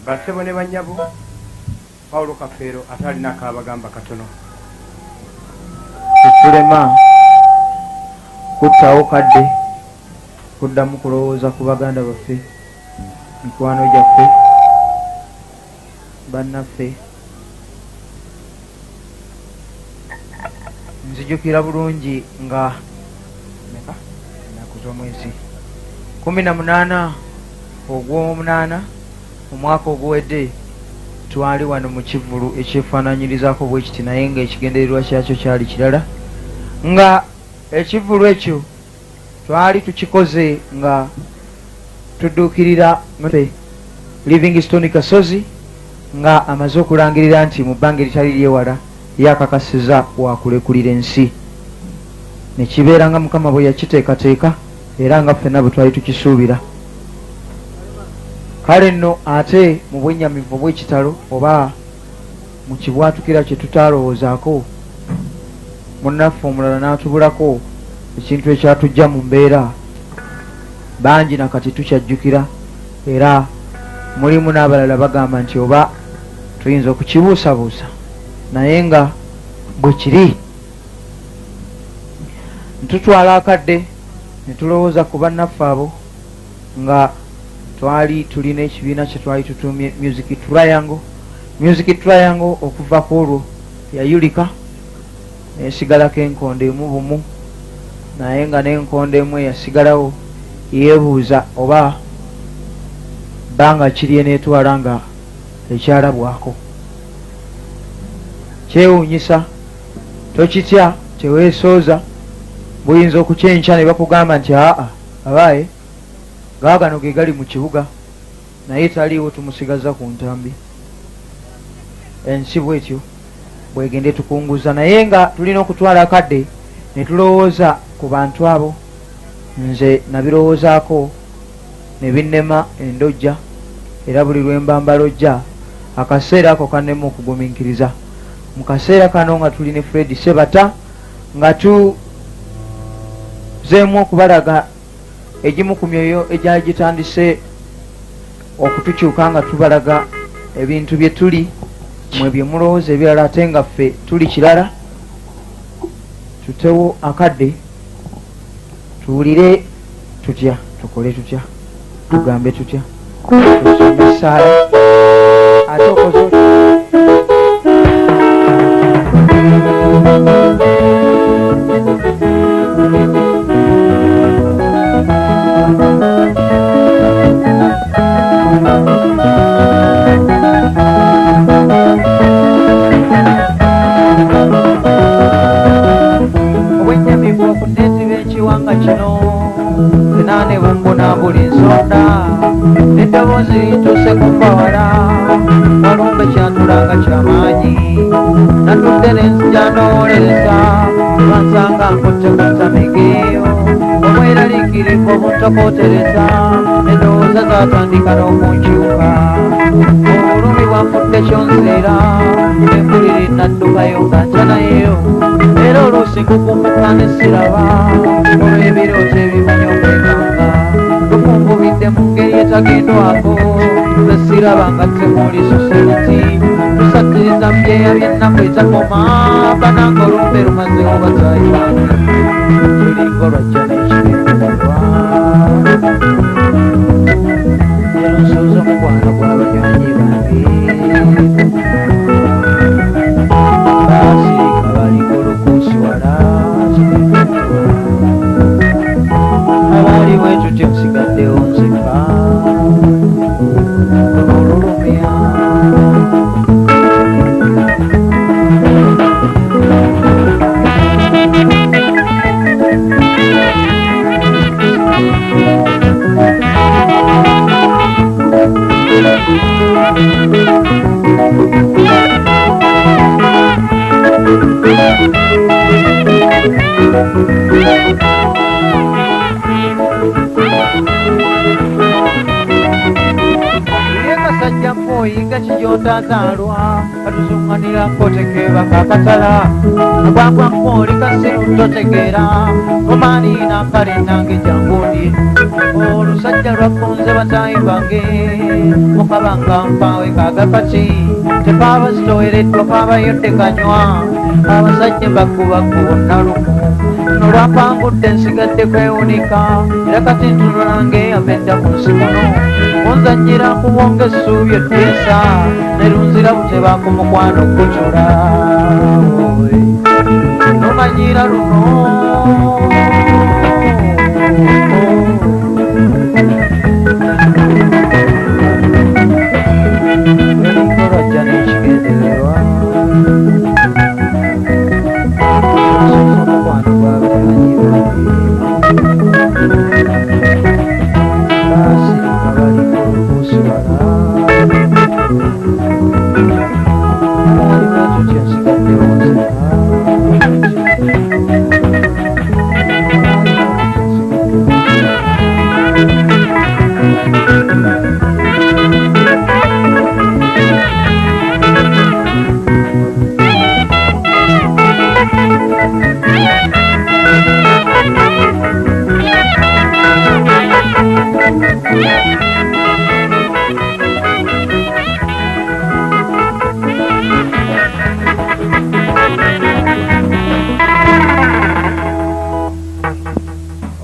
Bassebo ne bannyabo, Paulo Kafeero ate alina ak'abagamba katono. Tetulema kuttawo kadde kuddamu kulowooza ku baganda baffe, mikwano gyaffe, bannaffe. Nzijukira bulungi nga meka ennaku z'omwezi 18 ogw'omunaana omwaka oguwedde twali wano mu kivvulu ekyefaananyirizaako bwe kiti naye ng'ekigendererwa kyakyo kyali kirala nga ekivvulu ekyo twali tukikoze nga tudduukirira mpe Livingstone Kasozi nga amaze okulangirira nti mu bbanga eritali lyewala ye akakasiza wakulekulira ensi ne kibeera nga Mukama bwe yakiteekateeka era nga ffenna bwe twali tukisuubira. Kale nno ate mu bwennyamivu obw'ekitalo oba mu kibwatukira kye tutaalowoozaako, munnaffe omulala n'atubulako ekintu ekyatuggya mu mbeera. Bangi na kati tukyajjukira era mulimu n'abalala bagamba nti oba tuyinza okukibuusabuusa naye nga bwe kiri. Ntutwala akadde ne tulowooza ku bannaffe abo nga twali tulina ekibiina kye twali tutuumye Music Triangle. Music Triangle okuva ku olwo yayulika n'esigalako enkondo emu bumu naye nga n'enkondo emu eyasigalawo yeebuuza oba bbanga ki ly'eneetwala nga ekyalabwako. Kyewuunyisa, tokitya, teweesooza, buyinza okukya enkya ne bakugamba nti aa abaaye gaagano ge gali mu kibuga naye taliiwo tumusigazza ku ntambi. Ensi bwetyo bwegenda etukunguza naye nga tulina okutwala akadde ne tulowooza ku bantu abo. Nze nabirowoozaako ne binnema endojja era buli lwe mba mbalojja akaseera ako kannema okugumiikiriza. Mu kaseera kano nga tuli ne Fred Ssebata nga tuzeemu okubalaga egimu ku myoyo egyali gitandise okutukyuka nga tubalaga ebintu bye tuli mwe bye mulowooza ebirala ate nga ffe tuli kirala. Tutewo akadde tuwulire tutya, tukole tutya, tugambe tutya, tusome essaala ate okoze otya? Obwennyamivu okuneesiba ekiwanga kino sinaane bumbuna buli nsonda n'eddoboozi lituuse ku mbawala walumbe kyatulanga kyamaanyi natudde nenzija ndowolereza bansanga nkutte ku ttamigeeyo obweraliikirivu obuntokootereza endowooza zatandika n'okunkyuka obulumi bwanfudde kyonziira empulira enaddukayo nga ntya nayeyo era oluusi nkukumbuka ne siraba olw'ebirooto ebibunye okwekanga lufunvubidde mu ngeri etagendwako nze siraba nga temuli soseriti tusattiriza mu byeya by'ennaku etakoma bananga olumbe lumazewo bataayi bange tulinga olwajja n'ekigendererwa nerunsuuza omukwano gw'abanywanyi bange basirika baliko olukuusi wala abaali bwetutyo nsigaddewo nzekka luno olulumya. Ye kasajja mpoyi nga kigyotazaalwa katuzuŋŋanirako tekeebaka akatala agwagwa mpooli kasiru totegeera omaani nankale nange jangundi. Olusajja lwakunze bataayi bange mukabanga mpaawe kaagakati tepaaba zitowereddwa kaabayodde kanywa abasajja bakubaku bonna lumu luno lwampangudde nsigadde kwewunika era kati ntunula ng'eyamedda ku nsi kuno kunzannyira kubwonga essuubi eddiisa ne lunzira buteba ku mukwano gutula nomanyira luno. Olwajja n'ekigendererwa omukwano gw'abamanyi bange baasirika bali ku lukuusiwala baali bwetutyo nsigaddewo nzeka.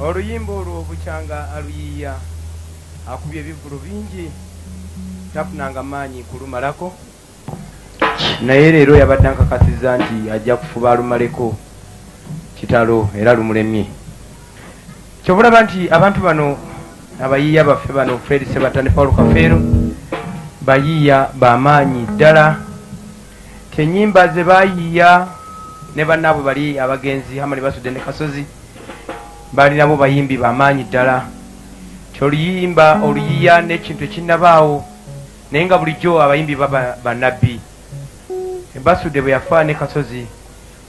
Oluyimba olwo bukyanga aluyiiya akubye ebivvulu bingi tafunanga maanyi kulumalako, naye leero yabadde ankakasizza nti ajja kufuba alumaleko. Kitalo era lumulemye. Kyova olaba nti abantu bano abayiiya baffe bano Fred Ssebatta ne Paulo Kafeero bayiiya bamaanyi ddala. Tenyimba ze bayiiya ne bannaabwe bali abagenzi Hamani Basudde ne Kasozi baali nabo bayimbi bamaanyi ddala. Ti oluyimba oluyiiya n'ekintu ekinnabaawo, naye nga bulijjo abayimbi baba bannabbi. Basudde bwe yafa ne Kasozi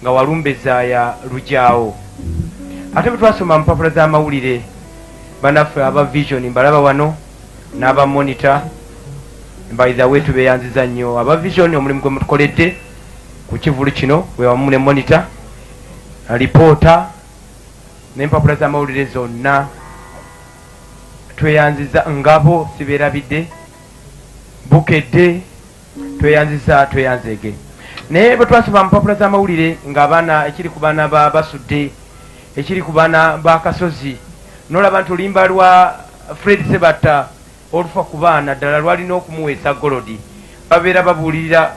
nga walumbe zaaya lujaawo. Ate bwe twasoma mu mpapula z'amawulire, bannaffe aba Vision mbalaba wano n'aba Monitor, by the way tubeeyanziza nnyo aba Vision omulimu gwe mutukoledde ku kivulu kino bwe wamu ne Monitor, Reporter n'empapula z'amawulire zonna tweyanziza. Ngabo sibeerabidde, Bukedde tweyanziza, tweyanzeege. Naye bwe twasoma mu mpapula z'amawulire ng'abaana ekiri ku baana ba Basudde, ekiri ku baana ba Kasozi, nolaba nti oluyimba lwa Fred Sebatta olufa ku baana ddala lwalina okumuweesa golodi babeera babuulirira.